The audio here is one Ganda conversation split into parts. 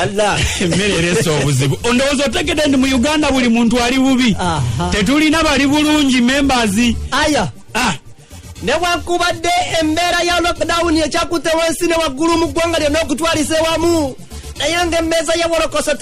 Yalla. Emmere ereese obuzibu. Ndowooza otegedde nti mu Uganda buli muntu ali bubi. Aha. Tetulina bali bulungi members. Aya. Ah, Newankubadde embeera ya lockdown ekyakutte wansi ne waggulu mu ggwanga lyonna okutwalisa ewamu, naye ng'emmeeza ya wolokoso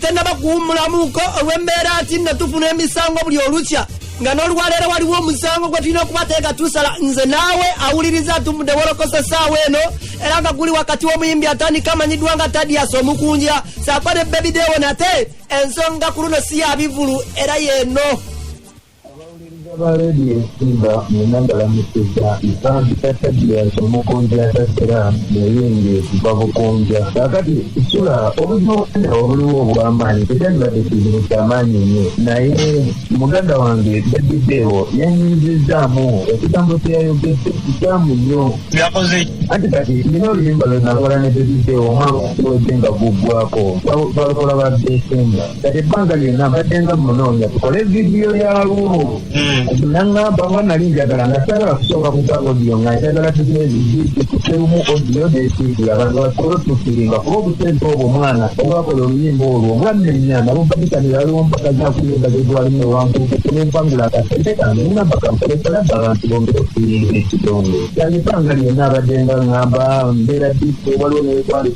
tennaba kuwummulamuko olw'embeera nti nno tufuna emisango buli olukya, nga n'olwaleero waliwo omusango gwe tulina okubateeka tusala nze naawe awuliriza atumudde wolokoso essaawa eno, era nga guli wakati w'omuyimbi atandika amanyiddwa nga Tadias Omukunja saako ne Baby Deo. Nate ensonga ku luno si ya bivulu era yeeno. Abawuliriza ba Leediyo Simba mwenna mbalamusizza. Mpambika Tadias Omukunja Asasira muyimbi nva Bukunja. Kaakati Sula, obuzibu obunene obuliwo obw'amaanyi tekyandibadde kizibu kya maanyi nnyo, naye muganda wange Baby Deo yannyinzizzaamu ekigambo kye yayogedde kikyamu nnyo. Yakoze Anti kati nina oluyimba lwe nakola ne Baby Deo omwaka oguwedde nga guggwako, twalukola lwa December. Kati ebbanga lyonna mbadde nga mmunoonya tukole vidiyo yalwo. Naŋŋamba nga nali njagala nga saagala kusooka kuta audio, nga njagala tuterumu audio n'esiidi abantu basobole otufiiringa, kuba obusente obwo omwana obwakola oluyimba olwo bwannenya nabo badikanira waliwo mpaka zakuyimba zetwalimu ewankuukuku nempangula akasente kange nengamba kankole kalaba abantu bongere okufiiringa ekidongo kyange. Ebbanga lyonna abadde nga ŋŋamba mbeera dise, waliwo nekwali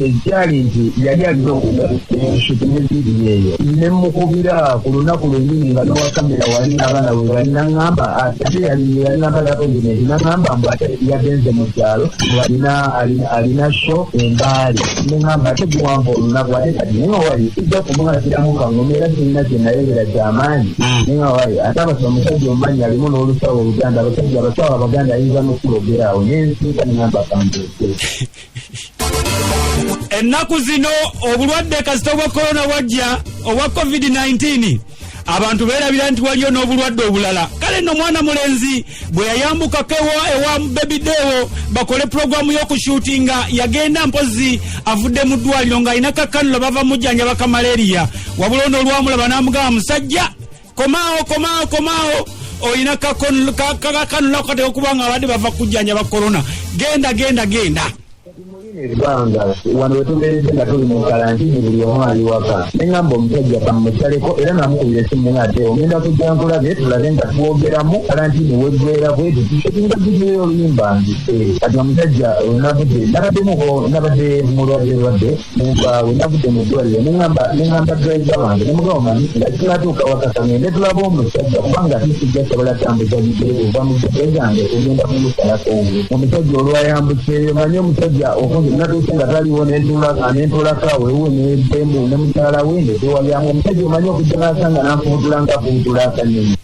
ekyali nti yali alina okushootinga vidiyo eyo, ne mukubira ku lunaku lwennyini nga nowa kamera wali n'abaana we bali, naŋŋamba ate yali yaŋŋamba appointment, naŋŋamba mbu ate yagenze mu kyalo alina alina show embaali. Neŋŋamba ate guwamba olunaku, ate kati naye wali sijja kumwakiramu kaŋŋome era sirina kye nayogera kyamaanyi. Naye nga wayi ate abasa omusajja omumanyi alimu n'olusawo oluganda, abasajja abasawo abaganda ayinza n'okulogera awo nensiika neŋŋamba kanteeke. Ennaku zino obulwadde kasita obwa korona bwajja, obwa COVID-19, abantu beerabira nti waliyo n'obulwadde obulala. Kale nno mwana mulenzi bwe yayambukako ewa Baby Deo bakole pulogulaamu y'okushootinga, yagenda mpozi avudde mu ddwaliro ng'alina kakanula bava mujjanjaba ka malaria. Wabula ono olwamulaba n'amugamba, "Musajja, komaawo, komaawo, komaawo, olina kakanula kateka okuba nga abadde bava kujjanjaba korona. Genda, genda, genda." Ebbanga wano wetubeeredde nga tuli mu kalantini, buli omu ali waka, neŋŋamba omusajja kamusaleko era namukubira esimu nga ate ogenda kujja nkulabe tulabe nga twogeramu kalantini weggwera bwetu tushootinga vidiyo y'oluyimba nzise. Kati omusajja wenavudde nabaddemuko nabadde mulwadde lwadde, wenavudde mu ddwaliro neŋŋamba driver wange nemugamba, "Omanyi nga tunatuuka waka kangende tulabe omusajja, kubanga ate sijja sobola tambuza bigere kuva mu bigere zange kugenda kumusalako." Omusajja olwayambuseeyo, manyi omusajja natuuse nga taliwo, nentuulako awo ewuwe nebemu ne mukyala we netewalyamu. Omusajja omanyi okujja nasanga nanfubutula nga afubutula akanyonyi.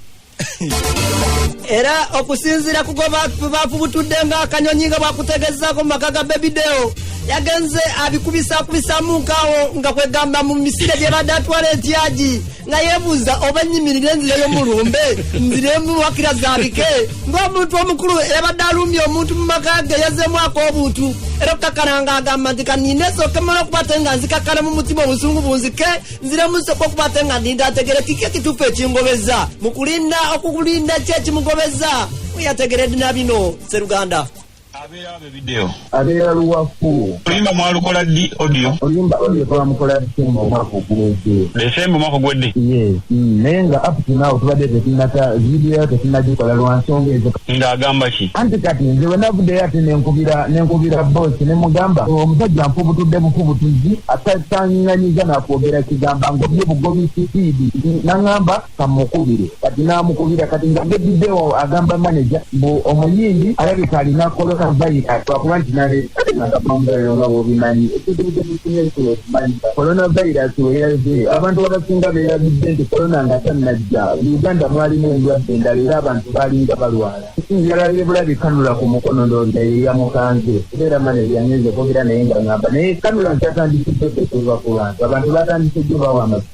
Era okusinziira ku gwe bafubutudde ng'akanyonyi nga bwakutegezaako mu maka ga Baby Deo, yagenze abikubisakubisamu nkaawo nga kwegamba mu misire gyebadde atwala etyagi nga yeebuuza oba ennyimirire nzireyo mulumbe nziremu wakira zaabike ng'omuntu omukulu eyabadde alumbye omuntu mu maka ge yazzeemu ak'obuntu, era okukakkana ng'agamba nti kaninde nsooke mmala okuba ate nga nzikakkana mu mutima obusungu bunzike, nziremu nsooka okuba ate nga ndinda ategere kiki ekituufu ekingobeza. Mu kulinda okulinda ki ekimugobeza, we yategeredde na bino, Seruganda. Abeera Baby Deo? Abeera Luwafu. Oluyimba mwalukola ddi audio? Oluyimba audio twamukola Disemba omwaka oguwedde. Desemba omwaka oguwedde? Yes, naye nga up to now tubadde tetunata vidiyo yayo, tetunagikola lwa nsonga ezo. Ng'agamba ki? Anti kati nze we navuddeyo ate nenkubira bosi nemugamba omusajja nfubutudde bufubutuzi, ataŋŋanyiza nakwogera kigamba ngobye bugobi sipiidi. Naŋŋamba kamukubire. Kati namukubira, kati nga Baby Deo agamba manager mbu omuyimbi alabika alina coronavirus, lwakuba nti nalekati nga bwobimanyi ekizibu kyetufunye ekyo okimanyi, coronavirus weyaze abantu abasinga beerabidde nti corona nga tannajja Uganda mwalimu endwadde endala era abantu baalinga balwala. Yalabye bulabi kanula ku mukono, ndowooza ye yamukanze, kubeera manager yangenze kwogera naye nga ŋŋamba naye kanula nkyatandikidde okuva ku bantu, abantu batandise bawa amagezi.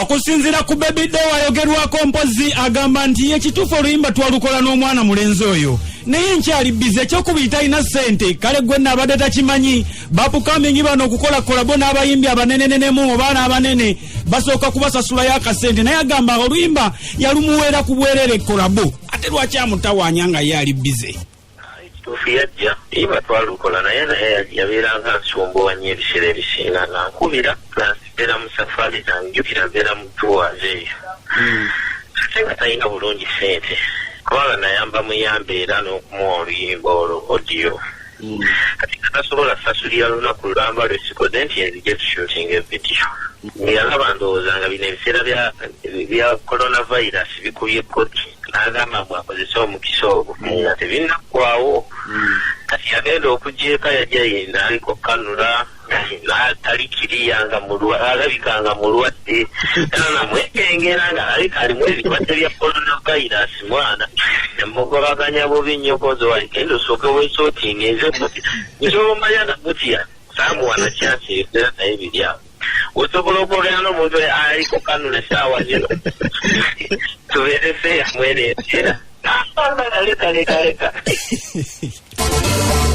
Okusinziira ku Baby Deo ayogerwako mpozi, agamba nti ye kituufu oluyimba twalukola n'omwana mulenzi oyo, naye nkyali busy. Ekyokubiri, talina ssente. Kale gwe naabadde takimanyi, ba upcoming bano okukola collabo n'abayimbi abanenenenemu oba n'abanene basooka kubasasulayo akasente, naye agamba oluyimba yalumuweera ku bwerere collabo, ate lwaki amutawaanya nga ye ali busy? Ekituufu. Kituufu yajja iba twalukola naye naye yabeera nga nsumbuwa nnyo ebiseera ebisinga nga nkubira nga mbeera mu safaari zange, jjukira mbeera mu tours eyo ate nga talina bulungi ssente kubanga nayamba muyambe era n'okumuwa oluyimba olwo audio kati nga tasobola sasulira lunaku lulamba lwe sikoze nti nzije tushootinga evidiyo. Yalaba ndowooza nga bino ebiseera bya coronavirus bikubye koti n'agamba mbu akozese omukisa ogwo nga tebinnaggwawo. Kati yagenda okujja eka yajja yenna aliko kanula n'atali kiriya nga alabika nga mulwadde era namwekengera nga alabika alimu ebirwadde bya coronavirus mwana nemugobaganya bubi nnyo kozi wali genda osooke weesootinga nze nsobola omanya nga mutya saamuwa na kyansi era naye biri awo osobola okwogera n'omuntu aliko kanula essaawa zino tubeere feya mwene era leka leka leka.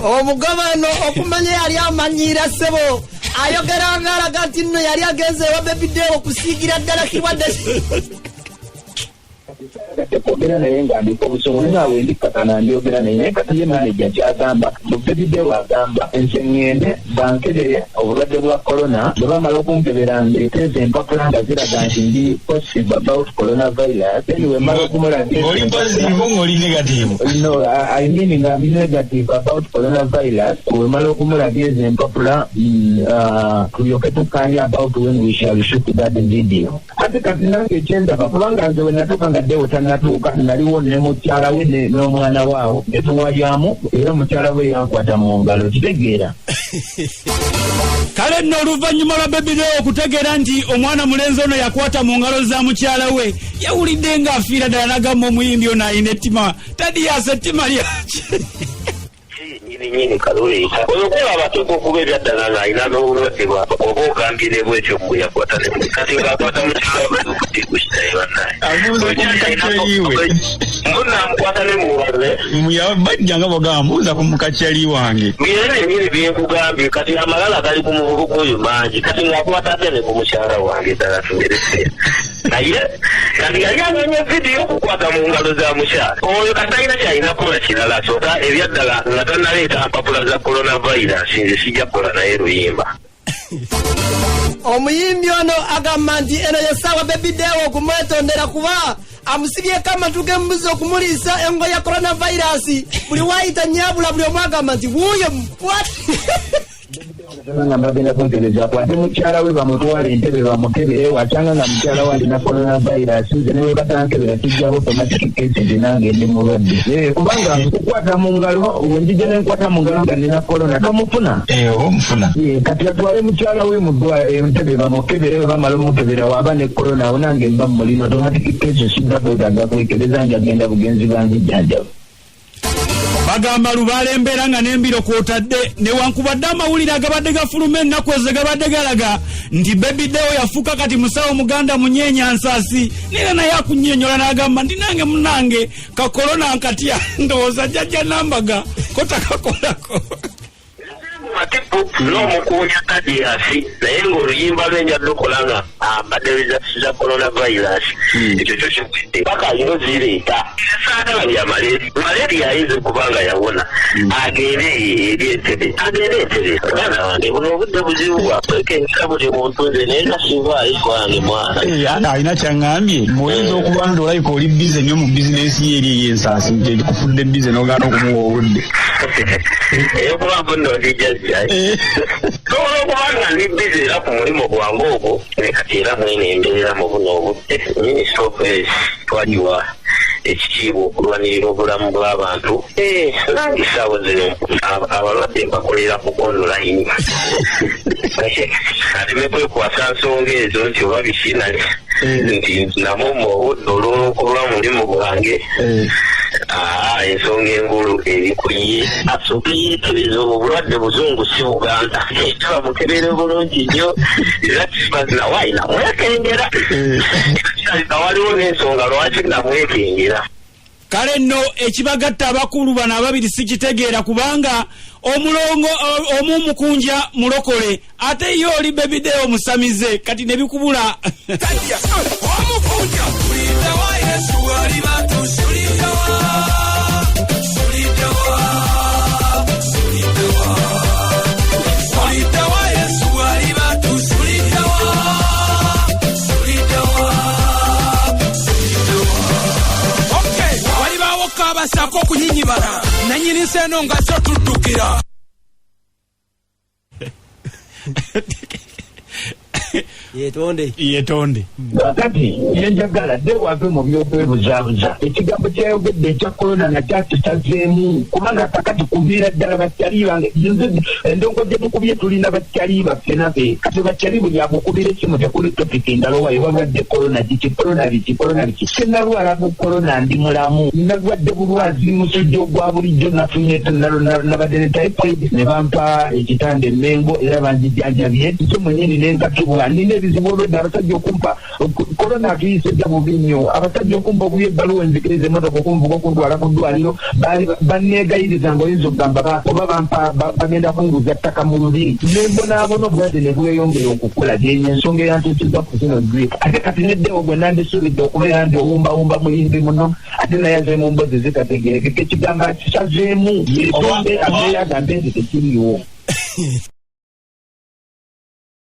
Omugabano okumanya yali amanyiira ssebo ayogera nga alaga nti nno yali agenze ewa Baby Deo okusiigira ddala kirwadde. Kwogera naye nga ndiko obusobozi naawe ndikakana ndyogera naye naye kati ye maneja kyagamba mu Baby Deo agamba nze ŋŋende bankebere obulwadde bwa korona, bwe bamala okunkebera ndeeteeza empapula nga ziraga nti ndi positive about coronavirus, then we mala okumulaga Oli positive ng'oli negative? No, I mean nga ndi negative about coronavirus. Wemala okumulaga ezo empapula tulyoke tukkaanye about when we shall shoot that video. Ate kati nange ekyendaba kubanga nze we natuuka nga Deo tannatuuka, naliwo ne mukyala we n'omwana waawo ne tuwalyamu era omukyala we yankwata mu ngalo, kitegeera. Kale nno oluvannyuma lwa Baby Deo okutegeera nti omwana mulenzi ono yakwata mu ngalo za mukyala we, yawulidde ng'afiira ddala n'agamba omuyimbi ono alina ettima tadiyasa ettima lyaki. Nyini nyini kaluleeta oyo kulaba atuuka okuba ebyaddala ng'alina n'obulwadde bwa oba ogambire bwetyo mbu yakwata ne kati ng'akwata mukyala we kukitaye bannaye. Abuuza ku mukakyali we. Mbuna amukwata ne muwale. Bajja nga bwagamba mbuuza ku mukakyali wange. Byera nyini byenkugambye kati amalala gali ku muvubuka oyo mangi kati ng'akwata atya ne ku mukyala wange ddala tumerese naye kati yali anoonya vidiyo okukwata mu ngalo za mukyala oyo kati talina kyalina kukola kirala soka ebyaddala nga tannaleeta mpapula za coronavirus nze sijja kukola naye luyimba. Omuyimbi ono agamba nti eno yessaawa Baby Deo okumwetondera kuba amusibyeko amatu g'embuzi okumuliisa engo ya coronavirus buli waayita nyabula buli omu agamba nti wuuyo what. Nga bagenda kuntereza akwate mukyala we bamutwale entebe bamukebere wakyanga nga mukyala we alina coronavirus nze ne bwe batankebera kijjawo automatic case nti nange ndi mulwadde. Kubanga kukwata mu ngalo wenjija nenkwata mu ngalo nga nina corona tomufuna. Oba omufuna. Kati atwale mukyala we mu entebe bamukebere bwe bamala omukebera waba ne corona awo nange mba mulina automatic case sijja kwetaaga kwekebeza njagenda bugenzi banzijjanjaba. Bagamba lubaala embeera nga n'embiro kwotadde newankubadde amawulire agabadde gafuluma ennaku ezo gabadde galaga nti Baby Deo yafuuka kati musawo muganda munyeenya nsaasi nera naye akunnyonnyola n'agamba nti nange munange kakolona nkatya ndowooza jjajja nambaga ko takakolako. Matipu n'omukuunya kadiyasi naye ng'oluyimba lwe nja lukola nga ambadde results za coronavirus ekyo kyo kiwedde paka yo zireeta saagala bya malaria malaria ayinza okuba nga yawona agende eri entebe agende entebe mwana wange buno obudde buzibu bwakwekengera buli muntu nze naye nga sivaayo gwange mwana. Ana alina kyaŋŋambye muyinza okuba nti olabika oli busy nnyo mu bizinensi ye eri ey'ensaasi nti ekikufudde busy n'ogaana okumuwa obudde. Eyokuba mbu nno ndi jjajja sobola okuba nga ndi busy era ku mulimu gwange ogwo ne kati era mwene embeera mu buno obudde Ministry of Health twagiwa ekitiibwa okulwanirira obulamu bw'abantu. Nange essaawa zino abalwadde mbakolera ku online aleme kwekwasa nsonga ezo nti oba biki naye nti namumma obudde olw'okulwa mulimu gwange. Ensonga enkulu eri ku ye asooke yeekebeza obwo obulwadde buzungu si Buganda bamukebere bulungi nnyo era nawayi namwekengera kirabika waliwo n'ensonga lwaki namwekengera. Kale nno ekibagatta abakulu bano ababiri sikitegeera kubanga omulongo omu mukunja mulokole ate ye oli Baby Deo omusamize kati ne bikubula. Omukunja suliddewa Yesu ali batusuliddewa suliddewa. ebibala nanyini nsi eno nga zo tuddukira. Yetonde. Yetonde. Kakati yenjagala dde wave mu by'okwebuzaabuza. Ekigambo kyeyayogedde ekya korona nakyo akisazeemu, kubanga kakati kuviira ddala bakyali bange nze endongo gye tukubye tulina bakyali baffe naffe. Kati bakyali buli akukubira essimu tekuli topiki endala owaye balwadde korona kiki korona biki korona biki. Sinalwala ku korona, ndi mulamu, nalwadde bulwazi musujja ogwa bulijjo, nafunye nabadde ne typhoid ne bampa ekitanda e Mengo era banjijjanjabye nze mwennyini nenkakibwa. Nina ebizibu olwedde abasajja okumpa korona atuyisizza bubi nnyo. Abasajja okumpa okuba ebbaluwa enzikiriza emmotoka okunvuga okuntwala ku ddwaliro banneegayiriza ng'oyinza okugamba oba bampa bagenda kunguza ttaka mu lubiri nembonaabona obulwadde ne bweyongera okukula. Yeyo ensonga eyantuusiza ku zino drip. Ate kati neddewo gwe nandisuubidde okubeera nti owumbawumba muyimbi muno, ate naye aze mu mbozi zitategerekeka. Ekigambo akisazeemu, yetonde abeeyo agambe nti tekiriiwo.